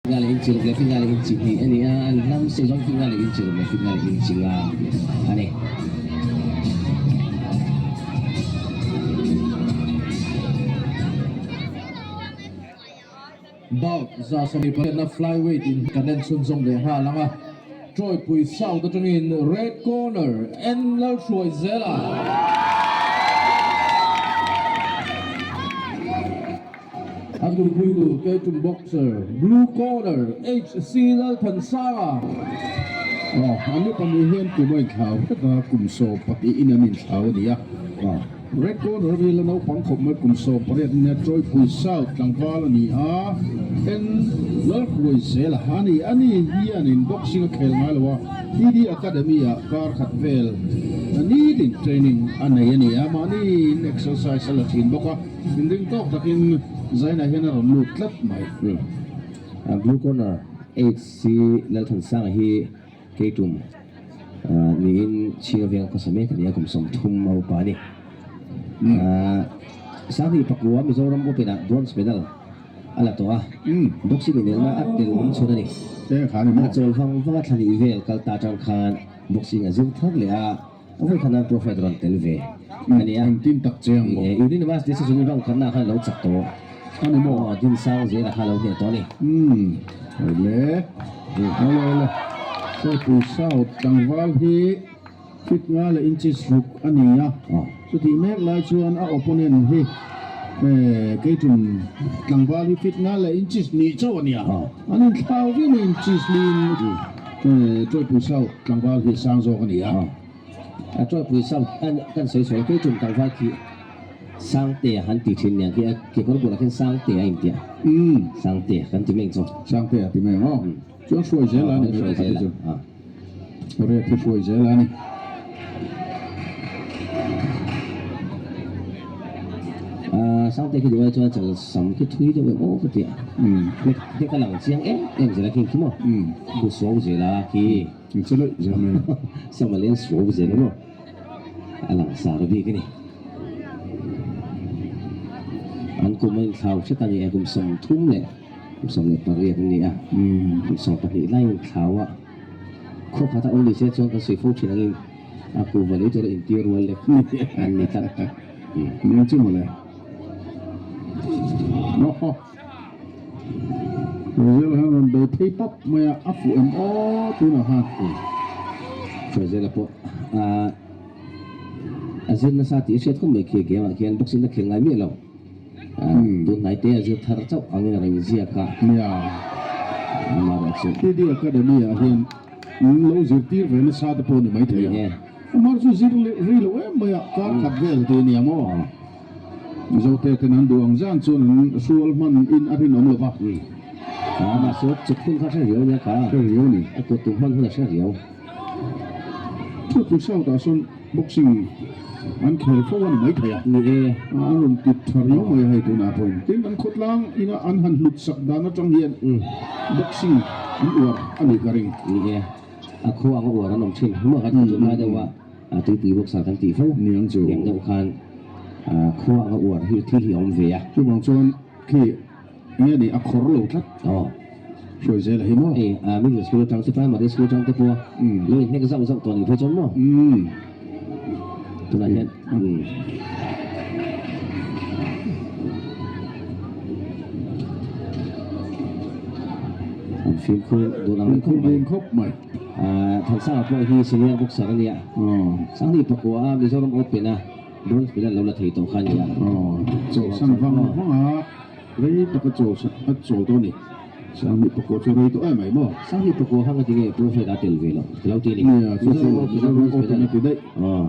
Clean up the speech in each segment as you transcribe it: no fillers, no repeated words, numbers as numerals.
Finga leh inchi ruk leh finga leh inchi hnih a ni a, an hlam sei zawng finga leh inchi ruk leh finga leh inchi nga a ni. Bout 128na flyweight in kan en chhunzawm leh nghal ang a, Troypui South atangin Red Corner en Lalhruai Zela. A tumpuitu Keitum Boxer, Blue Corner, HC Lalthansanga. Aw, an upa ni hian kum a inthlau vek a, kum 12 in an inthlau a ni a. Red Corner hi la naupang khawp mai kum 18 nia Troypui South tlangval a ni a, N Lalhruai zel a ni. Ani hianin boxing a khel ngai lo a, TD Academy ah kar khat vel nitin training a nei a ni a, mahni in exercise a la thin bawk a. Inring tawk takin Zaina hian a rawn lut tlat mai. Blue Corner HC Lalthansanga hi Keitum niin Chhinga veng khawsa mek a ni a, kum 30 a upa a ni. Sanghnih pakua Mizoram Open ah bronze medal a la tawh a, boxing inelna a tel awm chhun a ni. A chawl vang vang a thlahnih vel kal ta atang khan boxing a zir thar leh a. A vawi khan a prophet rawn tel ve a nia. Engtin tak che ang maw? Unanimous decision in round khatna khan a lo chak tawh. A ni maw? Aw, din sang zela kha a lo hneh tawh a ni. Umm, le. Awle awle. Sawipui South tlangval hi feet nga leh inches ruk a ni a. Chutih mek lai chuan a opponent hi Keitum tlangval hi feet nga leh inches hnih chauh a ni a. An inthlau viau mai inches liin Tawipui South tlangval hi sang zawk a ni a. A Tawipui South kan sawi sawi Keitum tlangval khi Sangtea han ti thin nia khi a kekawr bulah khian Sangtea a intia. Sangtea kan ti mai ang chu. Sangtea ti mai ang aw. Chuan hruai zel a ni mai pakhat hi chu. Red hi hruai zel a ni. Sangte khi duai chuan chal sam khi thui deuh em aw ka ti a. Hlek a lang chiang em em zel a khi khi maw. Bu suau zel a khi. Sam a leng suau zel a maw. A lang sar bik a ni. An kum a inthlau hret a ni e kum 30 leh kum 18 an ni a. Kum 12 laiin thlau a. Khaw khata awm ni se chuan kan sawi fo thin angin a kuhva lei tura intir rual lek an ni tlat. Nia chu mawle. Awhaw. Hruaizela hian rawn bei phei pawp mai a, a fuh em aw tunah khan. Hruaizela pawh a zir nasa tih a hriat khawp mai khi a game ah khian boxing a khel ngai miah lo. Tun hnai te a zir thar chauh angin a rawn inziak a. Nia. Amaherawhchu. TD Academy ah hian lo zirtir ve nasa te pawh a ni maithei a. Amar chu zir rei lo em mai a, kar khat vel te a nia maw? Mizote ten an duh ang zan chuan an hrual hman in a rinawm lo va. Mahse chuk hun kha hre riau nia kha. Hre riau a ni. A kut tum hman hun a hre riau. Thupui South ah sawn Boxing an khel fo a ni maithei a. Ni e. An rawn tit tha riau mai a hei tunah pawhin. Tin, an khawtlang ina an han hlut sak dan atang hian boxing an uar a nih ka ring. Ni e. A khua anga uar an awm thin. Hma khan kan tunlai deuh a tuipui boxer kan tih fo. Ni ang chu. Tiang deuh khan khua anga uar hi thil hi a awm ve a. Chuvang chuan khi Nge ni a khawr lo tlat. Aw. Hruai zel a hi maw? Hei middle school atang te primary school atang te pawh lo inhnek zauh zauh tawh nih phei chuan maw? Tunah hian an fimkhur dun ang reng khawp mai. Fimkhur dun khawp mai. Thansanga pawh hi senior boxer a nia. Sanghnih pakua a Mizoram Open a bronze medal lo la thei tawh kha a nia. Aw, chawlhsan vang vang a. Rei tak a chawl a chawl tawh a ni. Sanghnih pakua chu rei tawh em mai maw? Sanghnih pakua kha ngati nge Pro Fight a tel ve loh ka lo ti a ni. Nia, chu chu Mizoram Open a ti daih. Aw,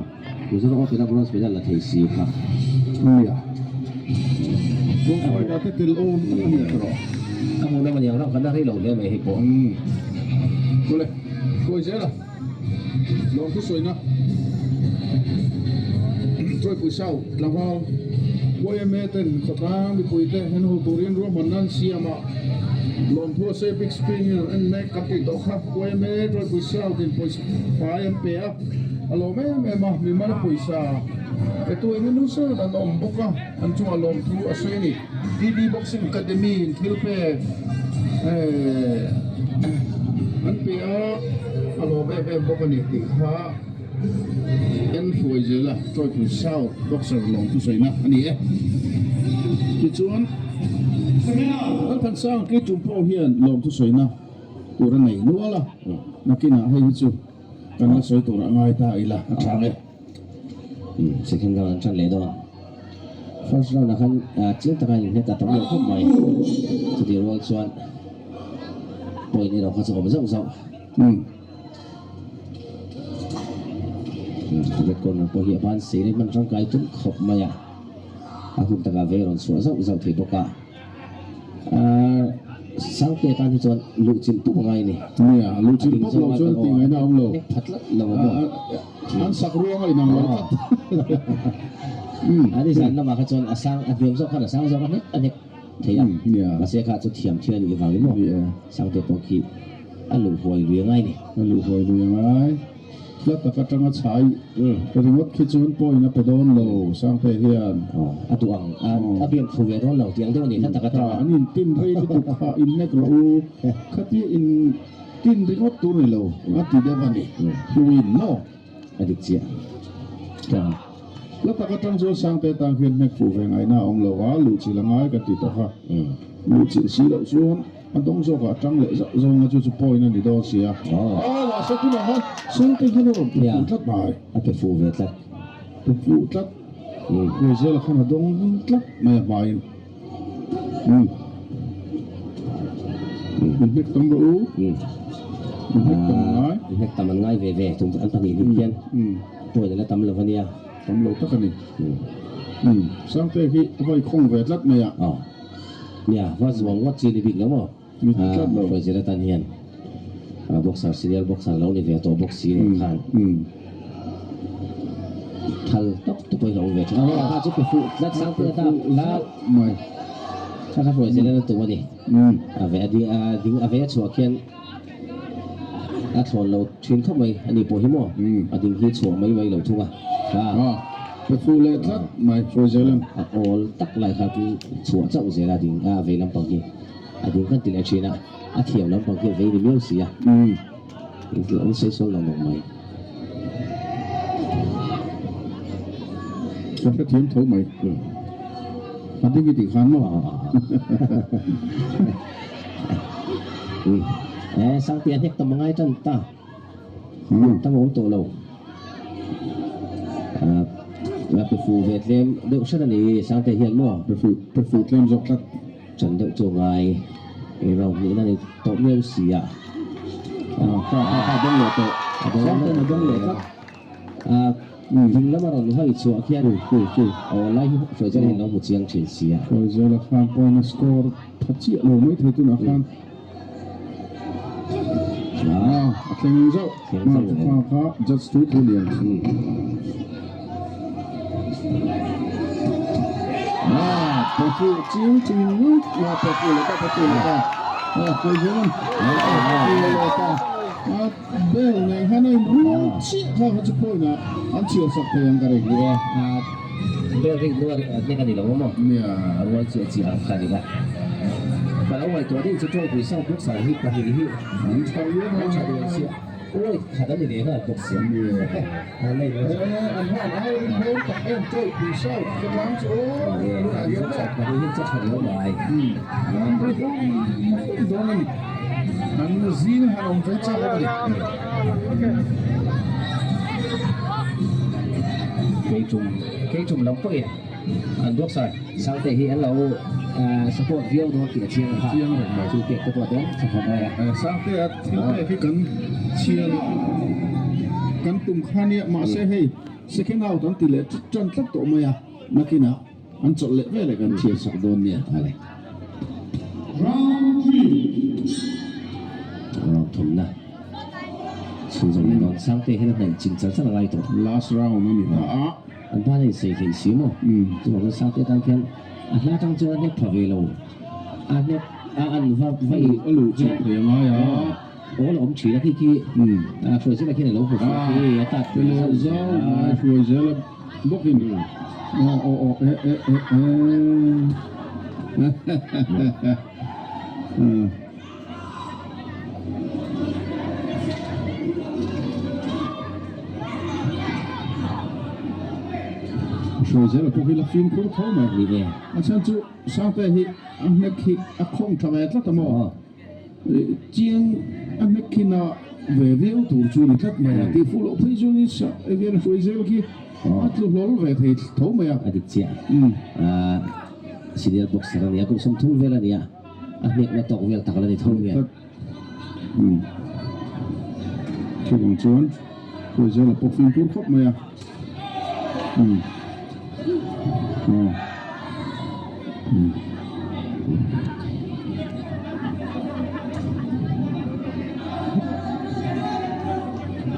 Mizoram Open a bronze medal la thei si kha. Nia, Pro Fight a te tel awm tak a nia tawh. Ka hmuh lam a niang rang khan a rei lo hle mai hei pawh. Umm, chule, hruai zel a, lawmthu sawina. Chawipui South tlangval YMA ten khawtlang mipuite en ho turin ruahmanna an siam a, lawmthu a sawi big screen in an en mek kan tih tawh kha. YMA Chawipui South in pawisa fai an pe a, a lawm em em a, mimala pawisa petu eng emaw zat an awm bawk a, an chungah lawmthu a sawi a ni. TD Boxing Academy in thil pek. em bawk a ni tih kha en hruai zel a, Tawipui South boxer lawm thusawiina a ni e. Tichuan, Lalthansanga Keitum pawh hian lawm thusawiina tur a nei nual a, nakinah hei hi chu kan la sawi turah ngai ta ila a tha ang e. Second round an tan leh dawn. First round ah khan chiang taka inhnet a tam lo khawp mai. Chutih rual chuan point erawh kha chu awm zauh zauh. Red corner pawh hi a ban sei reng hman tangkai tum khawp mai a. A hun takah vei rawn chhuah zauh zauh thei bawk a. Sangte tan hi chuan luh chilh pawp a ngai a ni. Nia, luh chilh pawp lo chuan tih ngaihna a awm lo. Phat tlat lo a maw? An sak ruang a inang lo tlat. A ni zan lamah kha chuan a sang a hniam zawk khan a sang zawk a hnek a hnek thei a. Mahse kha chu thiam thil a nih vangin maw Sangte pawh khi a luh huai lui a ngai a ni. A luh huai lui a ngai. Hla tak atanga chhai ringawt khi chuan pawhin a pe dawn lo Sangte hian. A duh ang a biak thlu ve dawn lo tih ang deuh a ni hla tak atanga. An in tin rei lutuk kha in nek rawh u, khatia in tin ringawt tur ni lo a ti deuh a ni hluin maw? A dik chiah. Hla tak atang chuan Sangte tan khian hnek fuh ve ngaihna a awm lo a, luhchilh a ngai ka ti tawh a, luhchilh si loh chuan. A dawng zawkah a tang leh zauh zawng a, chu chu point a ni dawn si a. Aw, mahse tunah khan Sangte khan a rawn pe fuh tlat mai. A pe fuh ve tlat. Pe fuh tlat. Hruaizela khan a dawng tlat mai a hmaiin. Umm. Min hnek tam rawh u. Min hnek tam a ngai. Min hnek tam an ngai ve ve. Tum an pahnih hnih hian point a la tam lo a nia. Tam lo tak a ni. Umm. Sangte hi a vawi khawng ve tlat mai a. Nia, va zuang ngawt chi ni bik lo maw? Hruaizir atan hian boxer, senior boxer lo ni ve tawh bawk si nen khan thal tawp te pawhin a awm ve thin. A chu pe fuh tlat sang te ata la kha kha Hruaizir an tum a ni. A ve a ding a ding a ve a chhuah khian a thlawn lo thin khawp mai a ni pawh hi maw? A ding hi chhuah mai mai lo thung a. Pe fuh leh tlat mai Hruaizelan. A awl tak lai kha chu chhuah chauh zel a ding a vei lampang hi a ding kan ti leh thin a, a thiam lampang hi a vei ni miau si a, an sawi sawl lo nawk mai. Ka hrethiam tho mai. A ding i tih khan maw? E Sangtea hnek tam a ngai tan ta. Tam a awm tawh lo. A pe fuh ve tlem deuh hret a ni Sangte hian maw? Pe fuh pe fuh tlem zawk tlat. Chan deuh chu a ngai ei round hnihna a ni tawh miau si a. Kha kha kha a dawng leh tawh. Sangte'n a dawng leh tlat. Ding lama rawn hawi chhuah khian aw lai hi Hruaizela hian lo hmu chiang thin si a. Hruaizela khan pawhin a score tha chiah lo mai thei tunah khan a thleng zauh kha kha judge thu thu lian. Pe fuh chiang chungin ngawt pe fuh leh ta pe fuh leh ta Hruaizela'n pe fuh leh ta. Bell nen khan a inrual chiah kha kha chu point ah an chhiar sak thei ang ka ring. Ni e, bell rik nuar hnek a ni lo maw? Nia. A rual chiah chiah ang kha a ni ka. Ka lo ngaihtuah deuh chu Tawipui South Boxer hi pahnih hi an tha riau an tha dawn chiah. Uai khat a ni ve nghal bawk sia. Ni e. An la inrual E, an han ai rin dawn tak em Tawipui South ka tlang chu aw. Ni e, an pahnih hi chaw tha riau mai. An ri hum hum dawn a ni. An zing han awm ve chak a ni. Keitum Keitum lam pawhin an boxer Sangte hi an lo support viau dawn tih a chiang a kha. Chiang reng mai. Chu pek te pawh dawn tha khawp mai a. Sangte a thil pek hi kan chhiar kan tum kha nia mahse hei second out an ti leh tan tlat tawh mai a nakinah An chawlh leh veleh kan thiam sak dawn nia. Hale. Round thumna chhunzawm leh dawn. Sangte hian a hnaih chin char char a ngai tawh. Last round a ni ta a. An ban a insei theih si maw? Chuvang chuan Sangte tan khian a hla tang chuan a hnep pha ve lo. A hnep a an va va i. A luh chilh thei a ngai a. Awl a awm thin a khi khi Hruaizela khian a lo hmu fuh khi a tat Pe leh zau mai Hruaizela bawkin aw aw aw e e e e. Hruaizela pawh hi la fimkhur tho mai. Ni e. A chhan chu Sangtea hi a hnek hi a khawng tha ve tlat a maw? Chiang a hnek khi na ve viau tur chu ni tlat mai a. Tih fuh loh phei chuan in Hruaizela khi a tlu hlawl ve thei tho mai a. A dik chiah. Senior boxer a nia, kum 30 vel a nia. A hnekna tawk vel tak la ni tho nia. Chuvang chuan Hruaizela pawh fimkhur khawp mai a.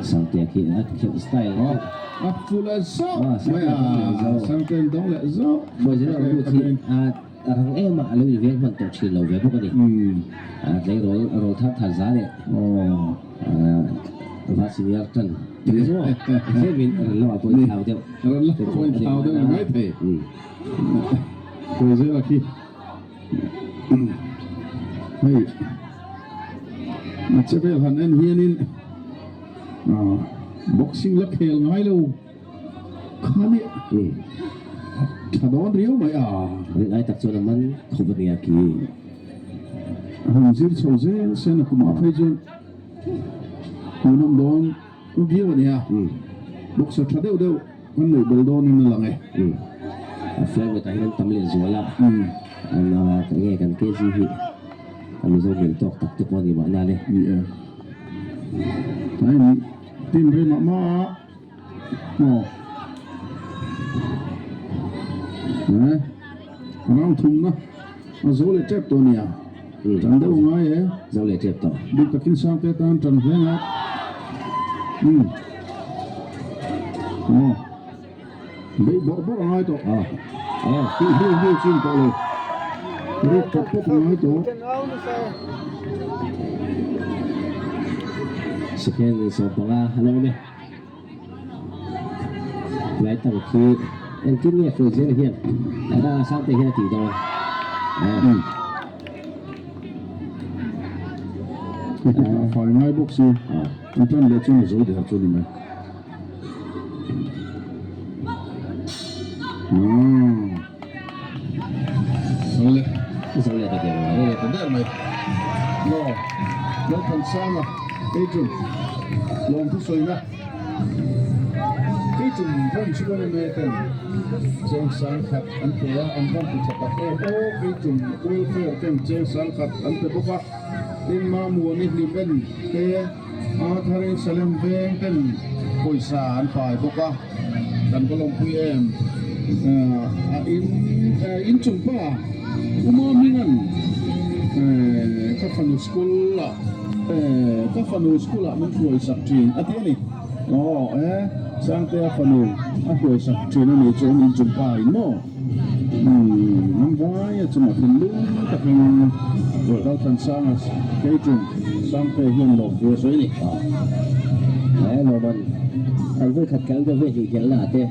Sangtea khi a khelh style a fu leh zauh mai a, Sangtea in dawng leh zauh. Hruaizela rawn lut hi a A rang em a, a lo inveng hman tawh thin lo ve bawk a ni. Tleirawl rawl thar thar za leh va senior tan tih chu maw tlemin ran lamah pawh inthlau deuh. Ran lamah pawh inthlau deuh ni mai thei. Hruaizela khi hei a che vel han en hianin boxing la khel ngai lo. Khani tha dawn riau mai a. Rin ai tak chuan a man khawp a nia khi. A han zir chho zel sen a kumah phei chuan hmuhnawm dawn viau a nia. Boxer tha deuh deuh kan neih bel dawnin a lang e. A flyweight ah hian an tam leh zual a. Enge kan KG hi a Mizo hmel tawk tak te pawh a ni mahna le. Ni e. Tain team rimah mah. Aw eh round thumna a zo leh tep tawh ania tan deuh ngai e zo leh tep tawh bik takin Sangte tan tan hle ngai um aw beih bawrh bawrh a ngai tawh aw aw tih hliu hliu chin tawh lo ruk pawp pawp a ngai tawh second 15 a lo awm e. Lai tang khi engtin nge Hruaizela hian a Sangte hian a tih dawn a fai ngai bawk si an tan leh chuan a zo der chu a ni mai le zo leh ta der mai ta der mai no Lalthansanga Adrian lawmthu sawina Keichung branch yma ten cheng sangkhat an pe a, an van ti tha tak em aw. Keichung welfare ten cheng sangkhat an pe bawk a, tin Mamuani hlim en te a tharin Salem veng ten pawisa an pai bawk a, kan va lawmpui em. A in inchung pa Uma Mingan ka fanu school ah Ka fanu school ah min hruai sak thin a ti a ni. Aw e, Sangtea fanu a hruai sak thin a ni chu an inchung pa in maw? Umm, an vai a chungah thinlung takin Lalthansanga keichung Sangtea hian lawm thu a sawi a ni. Aw e, lawm an an vawi khat kal deuh ve hnih kelna ah te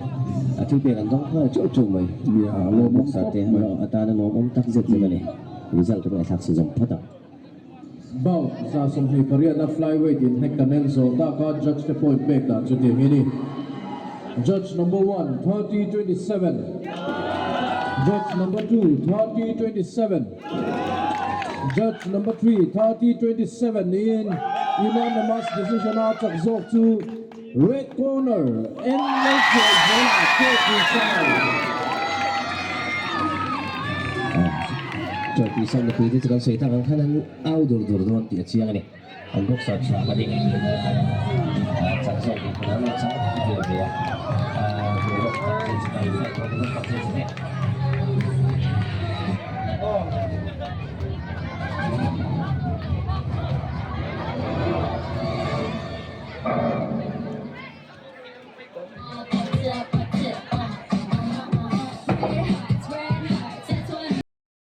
a thil pek an dawng nghal chauh chauh mai. Nia, lawmawm khawp mai. Atana lawmawm tak zet zet a ni. Result te pawh a thlak sa zawm phawt ang. Bout 28na flyweight inhnek kan en zawh tak a, judge te point pek dan chu tiang hi a ni. Judge number one, 30 27 Judge number two, 30 27 Judge number three, 30 27 niin unanimous decision a chak zawk chu Red corner, En Lalhruaizela, Chawi Sam. Chawi Sam nupui te chu kan sawi tak ang khan an au dur dur dawn tih a chiang a ni. An boxer tha ka ni. Chak zawk in an lo chak ve ve a.